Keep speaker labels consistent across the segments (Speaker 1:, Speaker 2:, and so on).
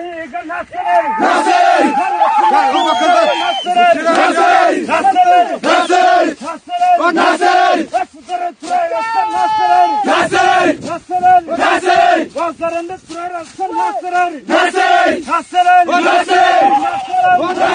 Speaker 1: Turahiga nta sereri, nta sereri, nta sereri, nta sereri, nta sereri, nta sereri, turarasa nta sereri, nta sereri, nta sereri, nta sereri, wazarende turarasa nta sereri, nta sereri, nta sereri, nta sereri, nta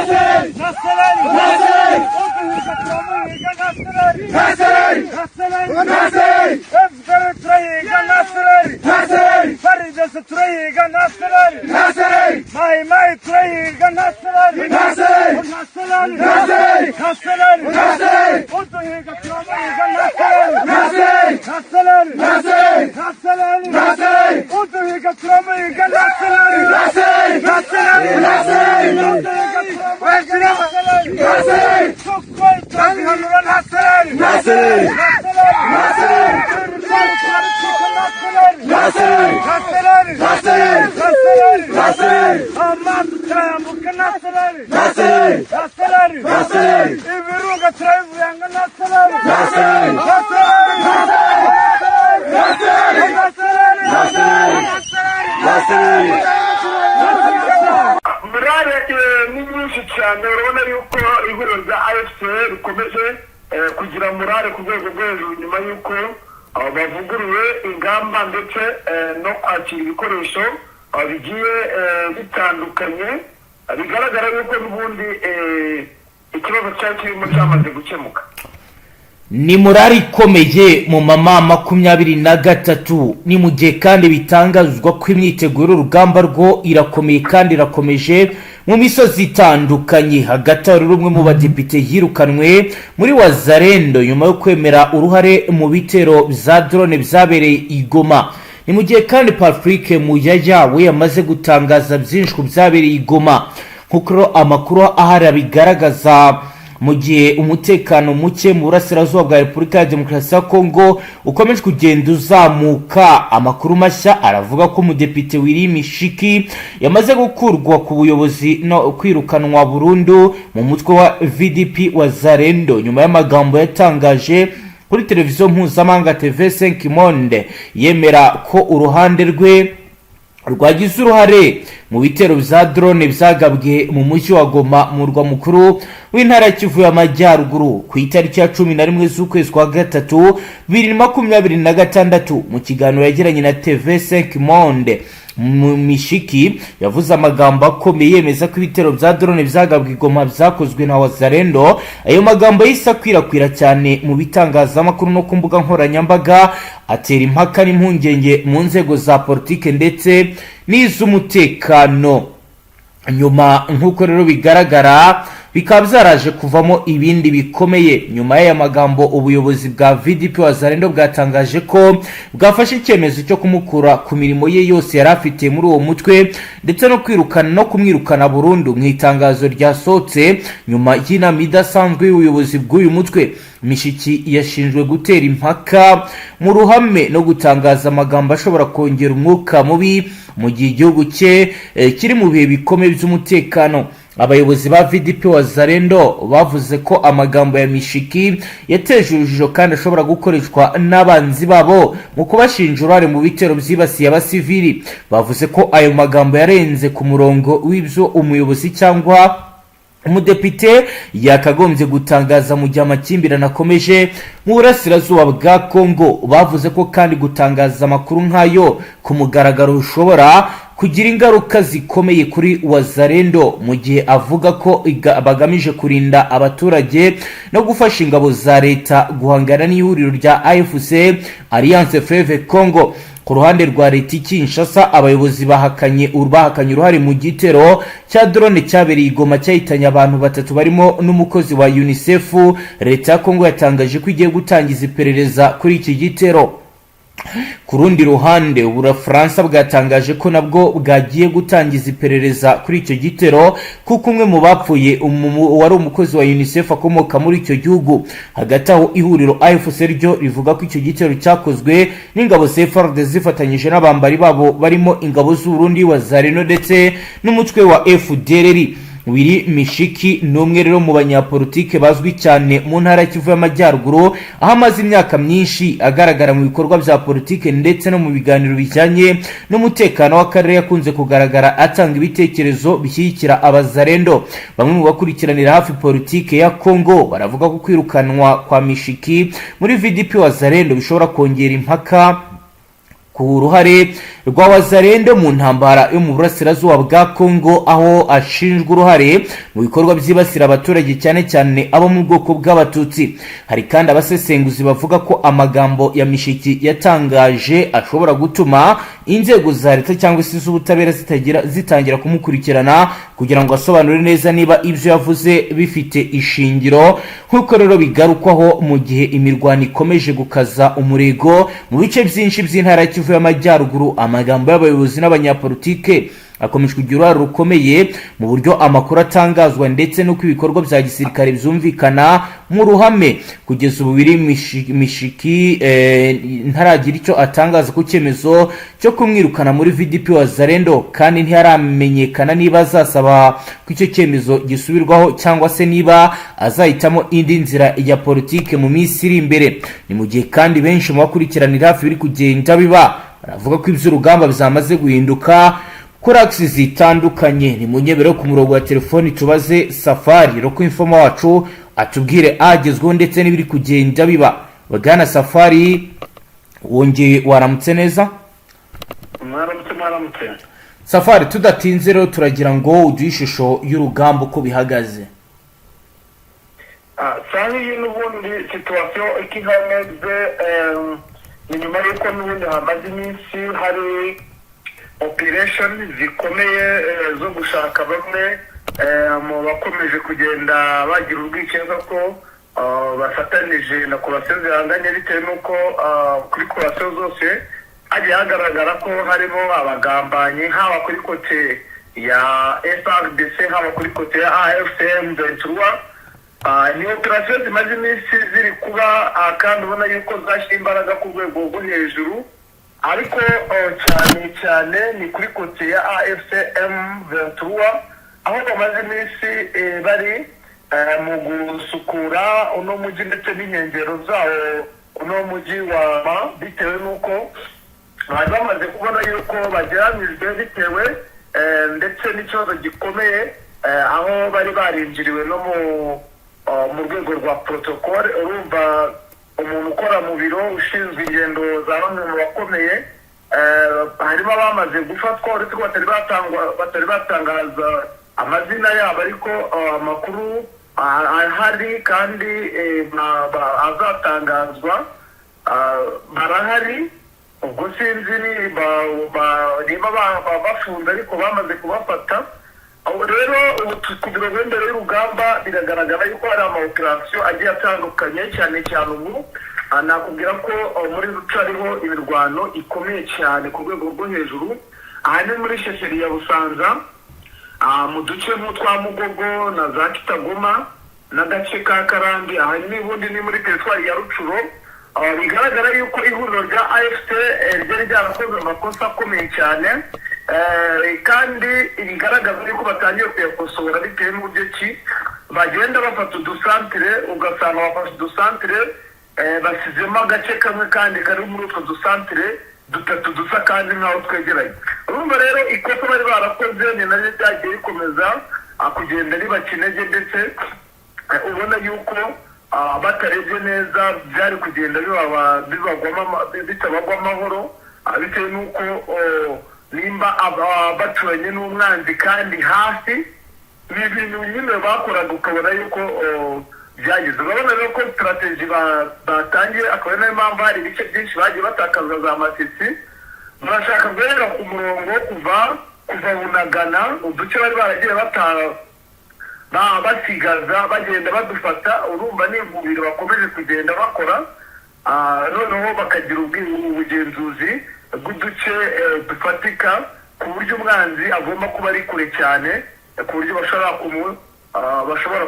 Speaker 1: sereri, nta sereri, nta sereri, uduhiga turamuhiga nta sereri, nta sereri, nta sereri, nta sereri, FDLR turahiga nta sereri, nta sereri, FARDC turahiga nta sereri, nta sereri, Mai Mai turahiga nta sereri, nta sereri, nta sereri, nta sereri, nta sereri, nta sereri, uduhiga turamuhiga nta sereri, nta sereri, nta sereri, nta sereri, nta sereri, nta sereri, uduhiga turamuhiga nta sereri, nta sereri, nta sereri, nta sereri, uduhiga turamuhiga nta sereri, nta sereri, Sukhoi turazihanura nta sereri, nta sereri, nta sereri, nta sereri, turabicika nta sereri, nta sereri, nta sereri, nta sereri, nta sereri, nta sereri, amazi turayambuka nta sereri, nta sereri, nta sereri, nta sereri, ibirunga turabivuyanga nta sereri, nta sereri, nta sereri, nta sereri, nta sereri, nta sereri, nta sereri, nta sereri, nta sereri.
Speaker 2: Morale ni nyinshi cyane. Urabona yuko ihuriro rya AFC rikomeje kugira morale ku rwego rwo hejuru nyuma y'uko bavuguruye ingamba ndetse no kwakira ibikoresho bigiye bitandukanye. Bigaragara yuko n'ubundi ikibazo cyari kirimo cyamaze gukemuka.
Speaker 3: Ni morale ikomeye mu mama 23. Ni mu gihe kandi bitangazwa ko imyiteguro y'urugamba rwo irakomeye kandi irakomeje mu misozi itandukanye. Hagati aho rero, umwe mu badepite yirukanwe muri Wazarendo nyuma yo kwemera uruhare mu bitero bya drone byabereye i Goma. Ni mu gihe kandi Patrick Muyaya we yamaze gutangaza byinshi ku byabereye i Goma, nk'uko rero amakuru ahari abigaragaza. Mu gihe umutekano muke mu burasirazuba bwa Repubulika ya Demokarasi ya Kongo ukomeje kugenda uzamuka, amakuru mashya aravuga ko umudepite Willy Mishiki yamaze gukurwa ku buyobozi no kwirukanwa burundu mu mutwe wa VDP Wazarendo nyuma y'amagambo yatangaje kuri televiziyo mpuzamahanga TV5 Monde, yemera ko uruhande rwe rwagize uruhare mu bitero bya drone byagabwe mu mujyi wa Goma, murwa mukuru w'intara ya Kivu y'Amajyaruguru, ku itariki ya 11 z'ukwezi kwa gatatu 2026. Mu kiganiro yagiranye na TV5 Monde, mu Mishiki yavuze amagambo akomeye, yemeza ko ibitero bya drone byagabwe i Goma byakozwe na Wazarendo. Ayo magambo yahise akwirakwira cyane mu bitangazamakuru no ku mbuga nkoranyambaga, atera impaka n'impungenge mu nzego za politike ndetse n'iz'umutekano. Nyuma, nk'uko rero bigaragara, bikaba byaraje kuvamo ibindi bikomeye. Nyuma y'aya magambo, ubuyobozi bwa VDP Wazarendo bwatangaje ko bwafashe icyemezo cyo kumukura ku mirimo ye yose yari afite muri uwo mutwe, ndetse no kwirukana no kumwirukana burundu. Mu itangazo ryasohotse nyuma y'inama idasanzwe y'ubuyobozi bw'uyu mutwe, Mishiki yashinjwe gutera impaka mu ruhame no gutangaza amagambo ashobora kongera umwuka mubi mu gihe igihugu cye kiri mu bihe bikomeye by'umutekano. Abayobozi ba VDP Wazarendo bavuze ko amagambo ya Mishiki yateje urujijo kandi ashobora gukoreshwa n'abanzi babo mu kubashinja uruhare mu bitero byibasiye abasivili. Bavuze ko ayo magambo yarenze ku murongo w'ibyo umuyobozi cyangwa umudepite yakagombye gutangaza mu gihe amakimbirane akomeje mu burasirazuba bwa Kongo. Bavuze ko kandi gutangaza amakuru nk'ayo ku mugaragaro bishobora kugira ingaruka zikomeye kuri Wazarendo, mu gihe avuga ko bagamije kurinda abaturage no gufasha ingabo za leta guhangana n'ihuriro rya AFC, Alliance Fleuve Congo. Ku ruhande rwa leta i Kinshasa, abayobozi bahakanye uruhare mu gitero cya drone cyabereye i Goma cyahitanye abantu batatu barimo n'umukozi wa UNICEF. Leta ya Kongo yatangaje ko igiye gutangiza iperereza kuri iki gitero. Ku rundi ruhande, Ubufaransa bwatangaje ko nabwo bwagiye gutangiza iperereza kuri icyo gitero, kuko umwe mu bapfuye wari umukozi wa UNICEF akomoka muri icyo gihugu. Hagati aho, ihuriro AFC ryo rivuga ko icyo gitero cyakozwe n'ingabo za FARDC zifatanyije n'abambari babo barimo ingabo z'Uburundi, Wazarendo ndetse n'umutwe wa FDLR. Willy Mishiki ni umwe rero mu banyapolitike bazwi cyane mu ntara ya Kivu y'Amajyaruguru, aho amaze imyaka myinshi agaragara mu bikorwa bya politike ndetse no mu biganiro bijyanye n'umutekano w'akarere. Yakunze kugaragara atanga ibitekerezo bishyigikira Abazarendo. Bamwe mu bakurikiranira hafi politike ya Congo baravuga ko kwirukanwa kwa Mishiki muri VDP Wazarendo bishobora kongera impaka ku ruhare rwa Wazarendo mu ntambara yo mu burasirazuba bwa Congo, aho ashinjwa uruhare mu bikorwa byibasira abaturage, cyane cyane abo mu bwoko bw'Abatutsi. Hari kandi abasesenguzi bavuga ko amagambo ya Mishiki yatangaje ashobora gutuma inzego za leta cyangwa se z'ubutabera zitangira kumukurikirana kugira ngo asobanure neza niba ibyo yavuze bifite ishingiro. Nk'uko rero bigarukwaho, mu gihe imirwano ikomeje gukaza umurego mu bice byinshi by'intara ya Kivu y'Amajyaruguru, amagambo y'abayobozi n'abanyapolitike akomeje kugira uruhare rukomeye mu buryo amakuru atangazwa ndetse n'uko ibikorwa bya gisirikare byumvikana mu ruhame. Kugeza ubu Willy Mishiki ntaragira icyo atangaza ku cyemezo cyo kumwirukana muri VDP Wazarendo, kandi ntiharamenyekana niba azasaba ko icyo cyemezo gisubirwaho cyangwa se niba azahitamo indi nzira ya politike mu minsi iri imbere. Ni mu gihe kandi benshi mu bakurikiranira hafi biri kugenda biba baravuga ko iby'urugamba byamaze guhinduka kuri axes zitandukanye. Ni munyebero ku murongo wa telefoni tubaze Safari Roko informer wacu atubwire agezweho ndetse n'ibiri kugenda biba. Bwana Safari, wongeye waramutse neza?
Speaker 2: Mwaramutse, mwaramutse.
Speaker 3: Safari, tudatinze rero turagira ngo uduhe ishusho y'urugamba uko bihagaze.
Speaker 2: Saa iyi n'ubundi situation uko ihagaze ni nyuma y'uko n'ubundi hamaze iminsi hari operation zikomeye zo gushaka bamwe mu bakomeje kugenda bagira urwikekwe ko bafatanije na coalition zihanganye, bitewe n'uko kuri coalition zose hagiye hagaragara ko harimo abagambanyi, haba kuri côté ya FARDC, haba kuri côté ya AFC M23. Ni operasiyo zimaze iminsi ziri kuba, kandi ubona yuko zashyira imbaraga ku rwego rwo hejuru, ariko cyane cyane ni kuri côté ya AFC M23, aho bamaze iminsi bari mu gusukura uno mujyi ndetse n'inkengero zawo, uno mujyi wa Ma, bitewe n'uko bari bamaze kubona yuko bageranyijwe, bitewe ndetse n'ikibazo gikomeye aho bari barinjiriwe no mu rwego rwa protocole. Urumva umuntu ukora mu biro ushinzwe ingendo za bamwe mu bakomeye, harimo abamaze gufatwa, uretse ko batari batangaza amazina yabo, ariko amakuru ahari kandi azatangazwa, barahari. Ubwo sinzi niba bafunze, ariko bamaze kubafata. Aho rero ubu ku mirongo y'imbere y'urugamba biragaragara yuko hari ama operasiyo agiye atandukanye, cyane cyane ubu nakubwira ko muri Ruca hariho imirwano ikomeye cyane ku rwego rwo hejuru. Aha ni muri chefferie ya Busanza, mu duce nk'utwa Mugogo na za Kitagoma n'agace ka Karambi. Aha n'ubundi ni muri teritwari ya Rucuro. Bigaragara yuko ihuriro rya AFC ryari ryarakoze amakosa akomeye cyane, kandi bigaragaza yuko batangiye kuyakosora, bitewe n'uburyo ki bagenda bafata udusantire, ugasanga bafashe udusantire, basizemo agace kamwe kandi kari muri utwo dusantire dutatu dusa kandi nk'aho twegeranye. Urumva rero ikosa bari barakoze ni naryo ryagiye rikomeza kugenda ribaca intege, ndetse ubona yuko batarebye neza byari kugenda bitabagwa amahoro, bitewe n'uko nimba baturanye n'umwanzi kandi hafi, ni ibintu nyine bakoraga ukabona yuko byagize. Urabona rero ko stratégie batangiye, akaba ari nayo mpamvu hari ibice byinshi bagiye batakaza za Masisi. Barashaka guhera ku murongo kuva Bunagana, uduce bari baragiye basigaza bagenda badufata. Urumva ni ivubiro bakomeje kugenda bakora, noneho bakagira ubugenzuzi bw'uduce dufatika, ku buryo umwanzi agomba kuba ari kure cyane, ku buryo bashobora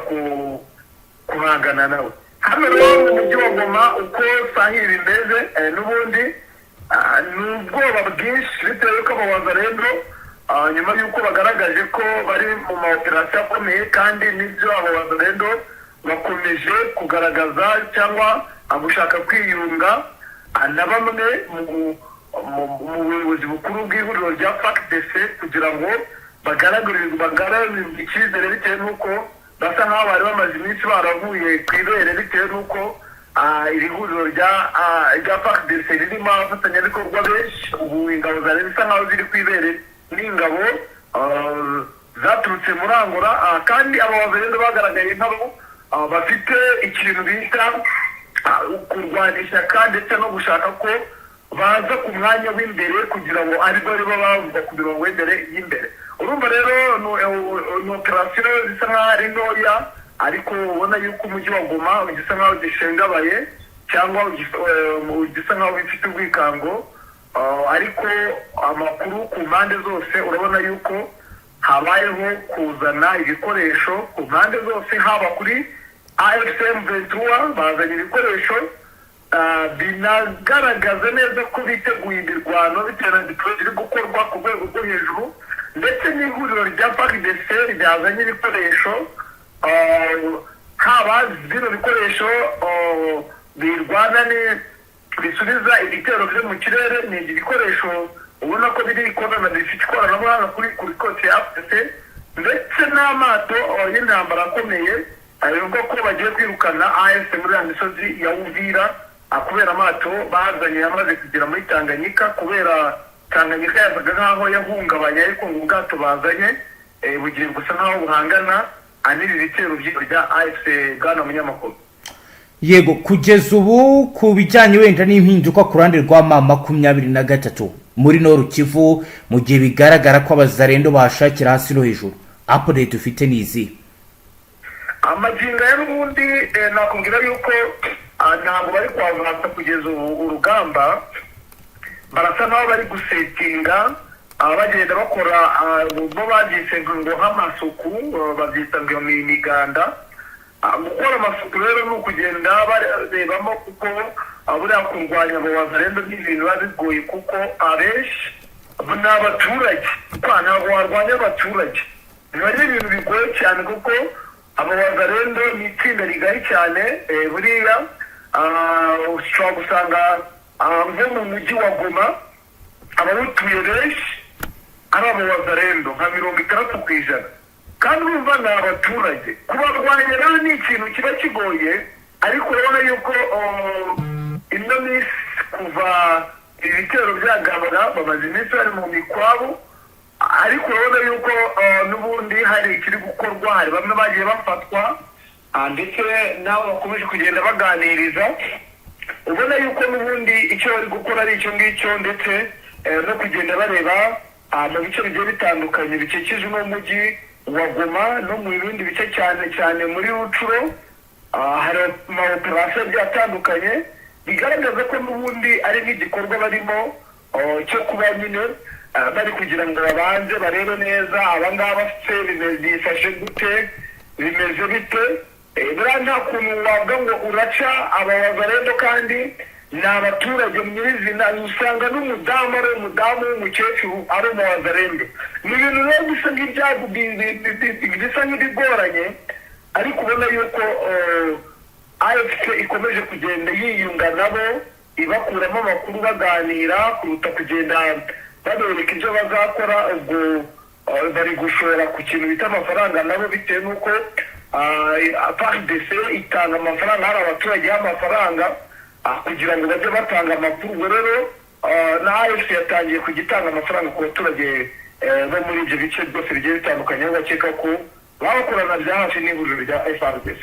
Speaker 2: guhangana nawe. Hano rero mu mujyi wa Goma, uko sahiri bimeze, n'ubundi ni ubwoba bwinshi, bitewe n'uko Abawazarendo Nyuma y'uko bagaragaje ko bari mu ma opérations akomeye, kandi n'ibyo abo Wazalendo bakomeje kugaragaza cyangwa gushaka kwiyunga na bamwe mu buyobozi bukuru bw'ihuriro rya FARDC kugira ngo bagaragarirwe icyizere, bitewe n'uko basa nk'aho bari bamaze iminsi baravuye ku ibere, bitewe n'uko iri huriro rya FARDC ririmo abafatanyabikorwa benshi. Ubu ingabo zari zisa nk'aho ziri ku ibere n'ingabo zaturutse muri Angola, kandi aba Wazalendo bagaragaye nk'abo bafite ikintu bita kurwana ishyaka ndetse no gushaka ko baza ku mwanya w'imbere kugira ngo aribwo aribo bavuga ku mirongo y'imbere y'imbere. Urumva rero ni opération zisa nk'aho ari ntoya, ariko ubona yuko umujyi wa Goma ugisa nk'aho gishengabaye cyangwa ugisa nk'aho bifite ubwikango. Ariko amakuru ku mpande zose, urabona yuko habayeho kuzana ibikoresho ku mpande zose, haba kuri AFC M23 bazanye ibikoresho, binagaragaza neza ko biteguye imirwano bitewe na deploy iri gukorwa ku rwego rwo hejuru, ndetse n'ihuriro rya FARDC ryazanye ibikoresho, haba bino bikoresho birwana ni bisubiza ibitero byo mu kirere, ni ibikoresho ubona ko biri ikorana, bifite ikoranabuhanga kuri côté ya AFC, ndetse n'amato y'intambara akomeye avuga ko bagiye kwirukana AFC muri ya misozi ya Uvira, kubera amato bazanye yamaze kugera muri Tanganyika, kubera Tanganyika yasaga nk'aho yahungabanye, ariko ngo ubwato bazanye bugiye gusa nk'aho buhangana n'ibi bitero bya AFC, bwana munyamakuru.
Speaker 3: Yego, kugeza ubu ku bijyanye wenda n'impinduka ku ruhande rwa M23 muri Nord Kivu, mu gihe bigaragara ko Abazarendo bahashakira hasi no hejuru, update ufite ni izi?
Speaker 2: Amagingo ya n'ubundi nakubwira yuko ntabwo bari kwavansa kugeza ubu. Urugamba barasa nkaho bari gusetinga, bagenda bakora bo babyise ngo nk'amasuku, babyita ngo ni imiganda. Gukora amasuku rero ni ukugenda barebamo, kuko buriya kurwanya abo Wazarendo ni ibintu biba bigoye, kuko abenshi ni abaturage. Ntabwo warwanya abaturage, biba ari ibintu bigoye cyane, kuko abo Wazarendo ni itsinda rigari cyane. Buriya ushobora gusanga nko mu mujyi wa Goma abawutuye benshi ari abo Wazarendo, nka 60%, kandi urumva ni abaturage. Kubarwanya rero ni ikintu kiba kigoye, ariko urabona yuko ino minsi kuva ibitero byagabwa bamaze iminsi bari mu mikwabu, ariko urabona yuko n'ubundi hari ikiri gukorwa, hari bamwe bagiye bafatwa, ndetse n'abo bakomeje kugenda baganiriza, ubona yuko n'ubundi icyo bari gukora ari icyo ngicyo, ndetse no kugenda bareba mu bice bigiye bitandukanye bikikije uno mujyi wa Goma no mu bindi bice, cyane cyane muri Rutshuru. Hari ama opérations agiye atandukanye bigaragaza ko n'ubundi ari nk'igikorwa barimo cyo kuba nyine bari kugira ngo babanze barebe neza abangaba se bifashe gute, bimeze bite. Buriya nta kuntu wavuga ngo uraca aba Wazarendo kandi ni abaturage nyirizina, usanga n'umudamu ari umudamu w'umukecuru ari umuwazarendo. Ni ibintu rero bisa nk'ibyago bisa nk'ibigoranye, ariko ubona yuko AFC ikomeje kugenda yiyunga nabo, ibakuramo amakuru, baganira kuruta kugenda babereka ibyo bazakora. Ubwo bari gushora ku kintu bita amafaranga nabo, bitewe n'uko FARDC itanga amafaranga, hari abaturage y'amafaranga kugira ngo bajye batanga amakuru. Ubwo rero na AFC yatangiye kujya itanga amafaranga ku baturage bo muri ibyo bice byose bigiye bitandukanye, aho bakeka ko bakorana bya hafi n'ihuriro rya FARDC.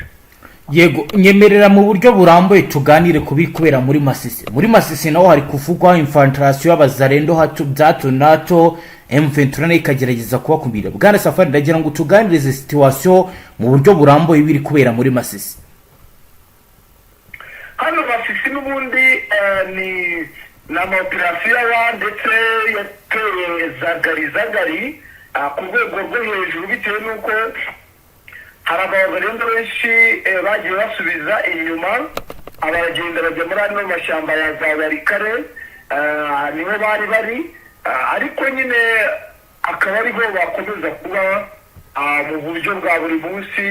Speaker 3: Yego, nyemerera mu buryo burambuye tuganire ku biri kubera muri Masisi. Muri Masisi naho hari kuvugwa infiltration y'Abazarendo hato bya hato na hato, M23 nayo ikagerageza kubakumira. Bwana Safari, ndagira ngo tuganirize situation mu buryo burambuye biri kubera muri Masisi.
Speaker 2: Hano Masisi n'ubundi ni ama opérations aba ndetse yateye zagari zagari ku rwego rwo hejuru, bitewe n'uko hari Abazarendo benshi bagiye basubiza inyuma, baragenda bajya muri ano mashyamba ya za Walikale, niho bari bari. Ariko nyine Akaba ariho bakomeza kuba mu buryo bwa buri munsi,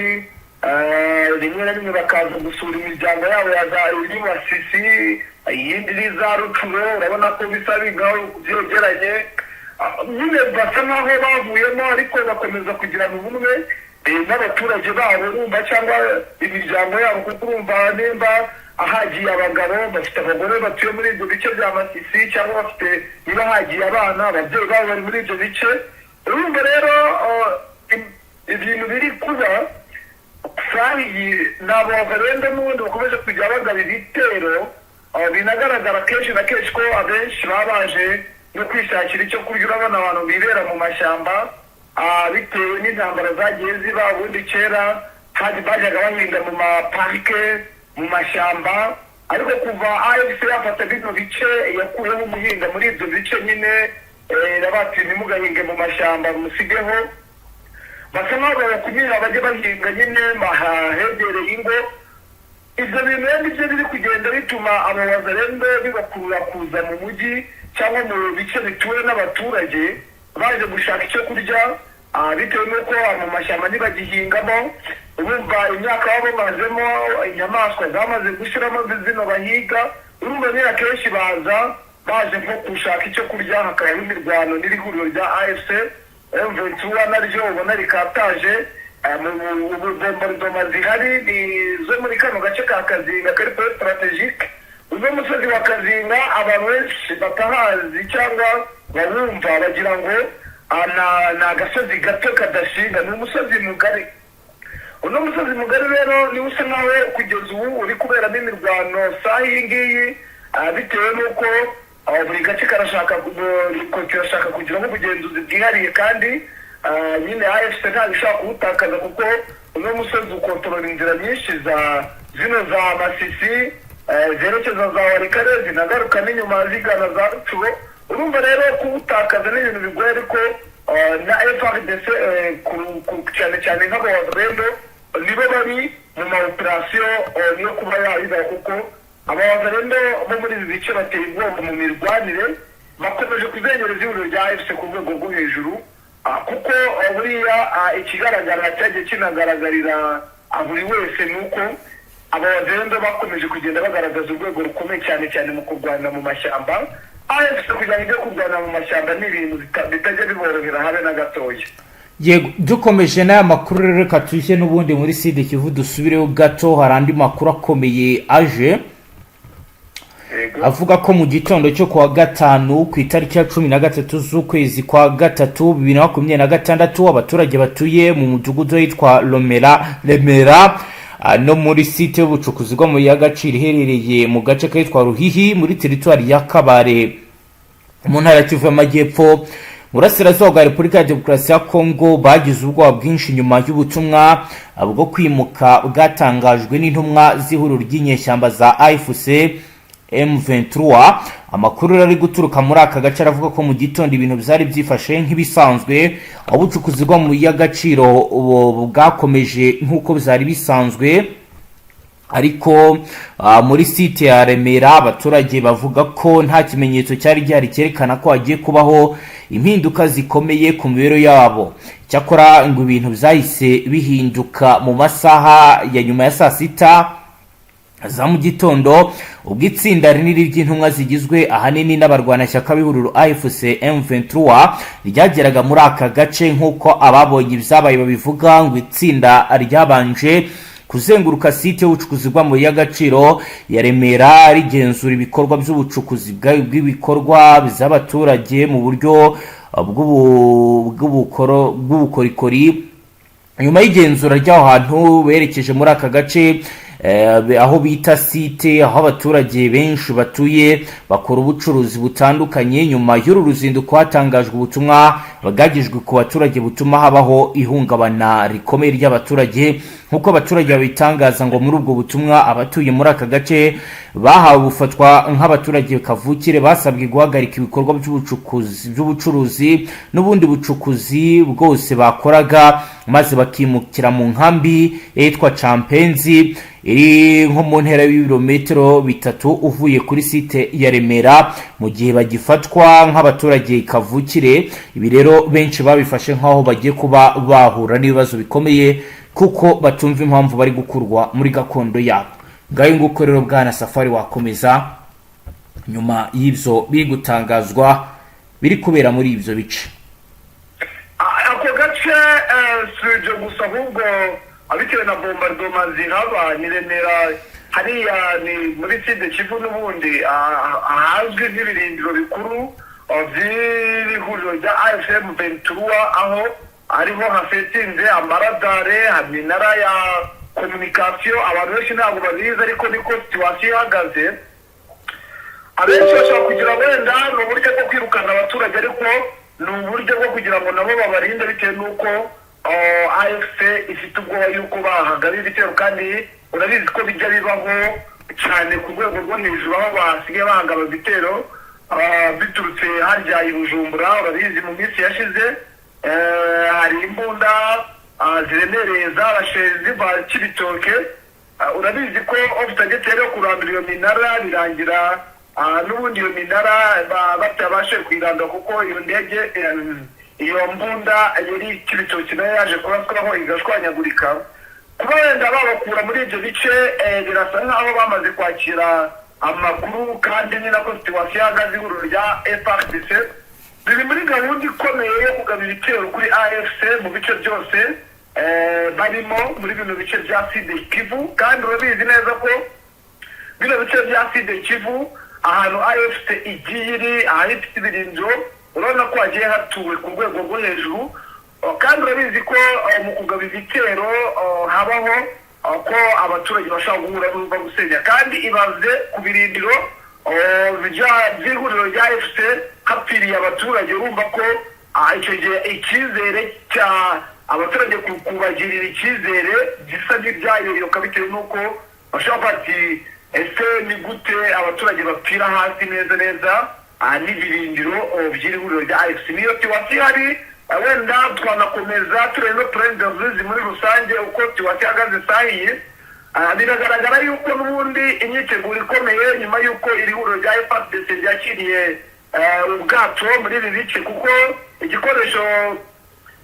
Speaker 2: rimwe na rimwe bakaza gusura imiryango yabo ya za iri Masisi, iyindi iri za Rutshuru. Urabona ko bisa nkaho byegeranye. Nyine basa nkaho bavuyemo, ariko bakomeza kugirana ubumwe n'abaturage babo, urumva, cyangwa imiryango yabo, kuko urumva nimba ahagiye abagabo bafite abagore batuye muri ibyo bice bya Masisi, cyangwa bafite, niba hagiye abana, ababyeyi babo bari muri ibyo bice. Urumva rero ibintu biri kuba sahiyi ni abagabo n'ubundi bakomeje kujya bagaba ibitero. Binagaragara kenshi na kenshi ko abenshi baba baje no kwishakira icyo kurya. Urabona abantu bibera mu mashyamba bitewe n'intambara zagiye ziba. Ubundi kera bajyaga bahinga mu maparike, mu mashyamba, ariko kuva AFC yafata bino bice, yakuyeho umuhinga muri ibyo bice nyine, irabati ntimugahinge mu mashyamba, musigeho. Basa nkaho babakumira bajye bahinga nyine hegereye ingo. Ibyo bintu rero nibyo biri kugenda bituma aba Wazalendo bibakurura kuza mu mujyi cyangwa mu bice bituwe n'abaturage, baje gushaka icyo kurya, bitewe n'uko mu mashyamba ntibagihingamo. Urumva imyaka baba bamazemo, inyamaswa zamaze gushyiramo zino bahiga. Urumva nyine akenshi baza baje nko gushaka icyo kurya, hakabaho imirwano n'iri huriro rya AFC M23 naryo ubona rikataje. Ubu bombardement zihari ni zo muri kano gace ka Kazinga kari point stratégique. Uno musozi wa Kazinga, abantu benshi batahazi cyangwa bawumva bagira ngo ni agasozi gato kadashinga. Ni umusozi mugari. Uno musozi mugari rero niwo usa nkaho kugeza ubu uri kuberamo imirwano saha iyi ngiyi, bitewe n'uko buri gace karashaka kirashaka kugiraho ubugenzuzi bwihariye, kandi nyine AFC ntabwo ishobora kuwutakaza, kuko uno musozi ukontorora inzira nyinshi za zino za Masisi zerekeza za Walikale, zinagaruka n'inyuma zigana za Rutshuru. Urumva rero kuwutakaza ni ibintu bigoye, ariko na FARDC, cyane cyane nk'abawazalendo, nibo bari mu ma opération yo kuba yabiba, kuko abawazalendo bo muri ibi bice bateye ubwoba mu mirwanire, bakomeje kuzengereza ihuriro rya AFC ku rwego rwo hejuru. Kuko buriya ikigaragara cyagiye kinagaragarira buri wese ni uko abawazalendo bakomeje kugenda bagaragaza urwego rukomeye, cyane cyane mu kurwana mu mashyamba. AFC kugira ngo ijye kurwana mu mashyamba ni ibintu bitajya biborohera habe na gatoya.
Speaker 3: Yego, dukomeje n'aya makuru rero, reka tujye n'ubundi muri Sud Kivu, dusubireho gato. Hari andi makuru akomeye aje avuga ko mu gitondo cyo kuwa gatanu, ku itariki ya 13 z'ukwezi kwa gatatu 2026, abaturage batuye mu mudugudu witwa Romera Remera no muri site y'ubucukuzi bw'amabuye y'agaciro iherereye mu gace kitwa Ruhihi muri teritwari ya Kabare mu ntara ya Kivu y'Amajyepfo, burasirazuba bwa Repubulika ya Demokarasi ya Kongo, bagize ubwoba bwinshi nyuma y'ubutumwa bwo kwimuka bwatangajwe n'intumwa z'ihuriro ry'inyeshyamba za AFC M23. Amakuru ari guturuka muri aka gace aravuga ko mu gitondo ibintu byari byifashe nk'ibisanzwe, aho ubucukuzi bw'amabuye y'agaciro bwakomeje nk'uko byari bisanzwe, ariko muri site ya Remera abaturage bavuga ko nta kimenyetso cyari gihari cyerekana ko hagiye kubaho impinduka zikomeye ku mibereho yabo. Cyakora ngo ibintu byahise bihinduka mu masaha ya nyuma ya saa sita za mu gitondo, ubwo itsinda rinini ry'intumwa zigizwe ahanini n'abarwanashyaka b'ihuriro AFC M23 ryageraga muri aka gace. Nk'uko ababonye ibyabaye babivuga, ngo itsinda ryabanje kuzenguruka site y'ubucukuzi bw'amabuye y'agaciro ya Remera, rigenzura ibikorwa by'ubucukuzi bw'ibikorwa by'abaturage mu buryo bw'ubukorikori. Nyuma y'igenzura ry'aho hantu, berekeje muri aka gace aho bita site, aho abaturage benshi batuye bakora ubucuruzi butandukanye. Nyuma y'uru ruzinduko hatangajwe ubutumwa bwagejejwe ku baturage butuma habaho ihungabana rikomeye ry'abaturage. Nk'uko abaturage babitangaza, ngo muri ubwo butumwa abatuye muri aka gace bahawe bufatwa nk'abaturage kavukire basabwe guhagarika ibikorwa by'ubucukuzi, by'ubucuruzi n'ubundi bucukuzi bwose bakoraga, maze bakimukira mu nkambi yitwa Campenzi. Iri nko mu ntera y'ibirometero 3 uvuye kuri site ya Remera, mu gihe bagifatwa nk'abaturage kavukire. Ibi rero benshi babifashe nk'aho bagiye kuba bahura n'ibibazo bikomeye, kuko batumva impamvu bari gukurwa muri gakondo yabo. Ngayo nguko rero, bwana Safari, wakomeza nyuma y'ibyo biri gutangazwa biri kubera muri ibyo bice.
Speaker 2: Ako gace, si ibyo gusa, ahubwo bitewe na bombardement zihaba, ni Remera hariya, ni muri Sud Kivu n'ubundi, ahazwi nk'ibirindiro bikuru by'ihuriro rya AFC M23, aho ariho hafetinze amaradare, iminara ya communication. Abantu benshi ntabwo babizi, ariko niko situation ihagaze. Abenshi bashobora kugira wenda ni uburyo bwo kwirukana abaturage, ariko ni uburyo bwo kugira ngo nabo babarinde, bitewe n'uko AFC ifite ubwoba yuko bahagaba ibitero. Kandi urabizi ko bijya bibaho cyane ku rwego rwo hejuru, aho basigaye bahagaba ibitero biturutse harya i Bujumbura. Urabizi, mu minsi yashize hari imbunda ziremereye zarashe ziva Cibitoke. Urabizi ko off-target yo kurandura iyo minara birangira n'ubundi iyo minara batabashe kuyirandura, kuko iyo ndege, iyo mbunda yari Cibitoke nayo yaje kuraswaho igashwanyagurika. Kuba wenda babakura muri ibyo bice, birasa nk'aho bamaze kwakira amakuru, kandi ni nako situation ihagaze. Ihuriro rya FARDC riri muri gahunda ikomeye yo kugaba ibitero kuri AFC mu bice byose barimo muri bino bice bya Sud Kivu. Kandi urabizi neza ko bino bice bya Sud Kivu, ahantu AFC igiye iri, aho ifite ibirindiro, urabona ko hagiye hatuwe ku rwego rwo hejuru. Kandi urabizi ko mu kugaba ibitero habaho ko abaturage bashobora guhura n'uruva gusenya. Kandi ibaze ku birindiro by'ihuriro rya AFC hapfiriye abaturage, urumva ko icyo gihe icyizere cya abaturage, kubagirira icyizere gisa n'ibyayoyoka, bitewe n'uko bashobora kuba ati: "Ese ni gute abaturage bapfira hasi neza neza n'ibirindiro by'iri huriro rya AFC?" Niyo situation ihari. Wenda twanakomeza tureba no perezida Ruzizi muri rusange uko situation ihagaze sahiye. Biragaragara yuko n'ubundi imyiteguro ikomeye nyuma y'uko iri huriro rya FARDC ryakiriye ubwato muri ibi bice, kuko igikoresho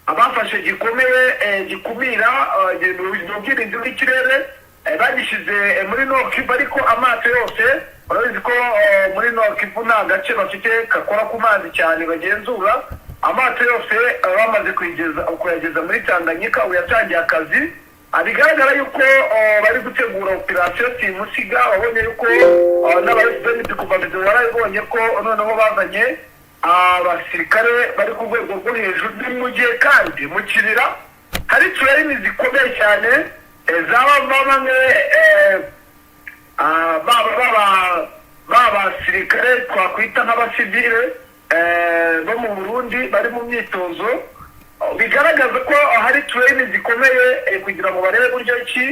Speaker 2: abafashe gikomeye gikumira ni ubwirinzi bw'ikirere, bagishyize muri Nord Kivu. Ariko amato yose, urabizi ko muri Nord Kivu nta gace bafite gakora ku mazi cyane bagenzura. Amato yose bamaze kuyageza muri Tanganyika, ubu yatangiye akazi. Bigaragara yuko bari gutegura operasiyo simusiga. Wabonye yuko n'aba FDNB kuva video, warabibonye ko noneho bazanye abasirikare bari ku rwego rwo hejuru. Ni mu gihe kandi mu Kibira hari training zikomeye cyane zaba bamwe baba ba basirikare twakwita nk'abasivile bo mu Burundi bari mu myitozo. Bigaragaza ko hari training zikomeye kugira ngo barebe buryo ki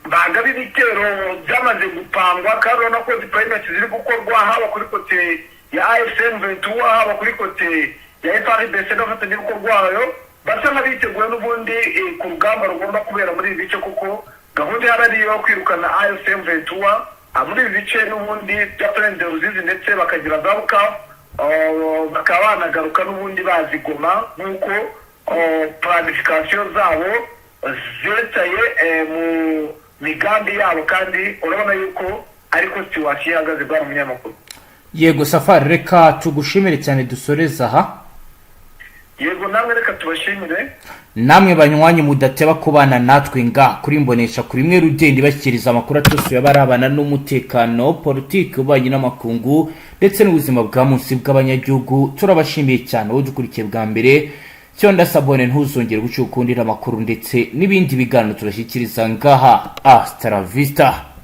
Speaker 2: bagaba ibitero byamaze gupangwa. Kandi urabona ko deployment ziri gukorwa haba kuri côté ya AFC M23, haba kuri côté ya FARDC n'abafatanyabikorwa bayo, basa nk'abiteguye n'ubundi ku rugamba rugomba kubera muri ibi bice, kuko gahunda ihari ari iyo kwirukana AFC M23 muri ibi bice n'ubundi bya Plaine de Ruzizi, ndetse bakagira za Bukavu, bakaba banagaruka n'ubundi bazigoma nk'uko planification zabo zetaye mu migambi yabo. Kandi urabona yuko ariko situation ihagaze, bwana munyamakuru.
Speaker 3: Yego Safari, reka tugushimire cyane, dusoreze aha.
Speaker 2: Yego, namwe reka tubashimire.
Speaker 3: Namwe banywanyi mudateba kubana natwe nga kuri Mbonesha kuri imwe rugenda ibashyikiriza amakuru atosuye abarabana n'umutekano, politiki, ububanyi n'amakungu ndetse n'ubuzima bwa munsi bw'abanyagihugu, turabashimiye cyane. Wowe dukurikiye bwa mbere, cyo ndasabone, ntuzongere guca ukundira amakuru ndetse n'ibindi biganiro tubashyikiriza ngaha. Hasta la vista.